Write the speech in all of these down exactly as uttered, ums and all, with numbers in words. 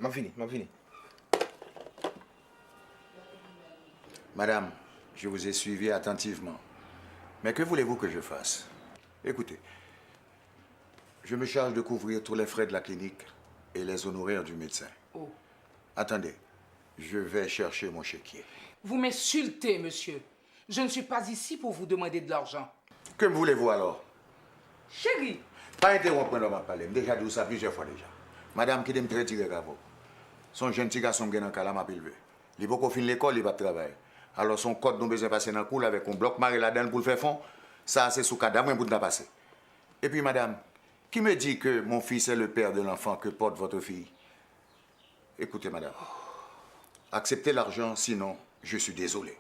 M ap vini, m ap vini. Madame, je vous ai suivi attentivement. Mais que voulez-vous que je fasse? Écoutez, je me charge de couvrir tous les frais de la clinique et les honoraires du médecin. Oh. Attendez, je vais chercher mon chéquier. Vous m'insultez, monsieur. Je ne suis pas ici pour vous demander de l'argent. Que voulez-vous alors? Cheri! Pa entewonp mwen lè m ap pale. M deja di w sa plizyè fwa deja. Madanm, kite m trè dirèk avè w. Se yon jèn ti gason m gen nan kay la m ap elve. Li poko fin lekòl, li p ap travay. Alò, se yon kòd nou bezwen pase nan kou l avèk yon blòk mare ladan l pou l fè fon. Sa a se sou kadav mwen pou l ta pase. Et puis, madame, qui me dit que mon fils est le père de l'enfant que porte votre fille? Écoutez, madame, acceptez l'argent, sinon, je suis désolé.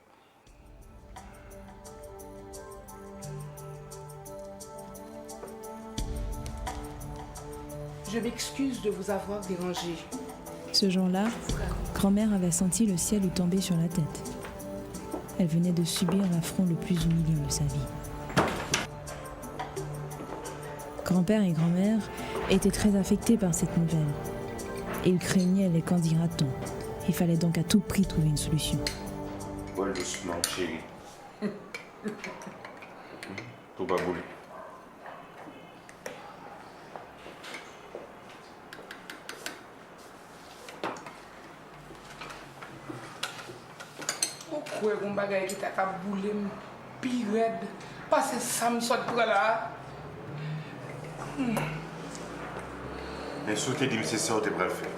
Je m'excuse de vous avoir dérangé. Ce jour-là, grand-mère avait senti le ciel lui tomber sur la tête. Elle venait de subir l'affront le plus humiliant de sa vie. Grand-père et grand-mère étaient très affectés par cette nouvelle. Ils craignaient les qu'en dira-t-on. Il fallait donc à tout prix trouver une solution. Bwè l dousman, cheri. Pou w pa boule. Ou kwè gon bagay ki ta ka boule m pi rèd pase sa m sot pran la a? Hmm. Men si w te di m se sa w te pral fè,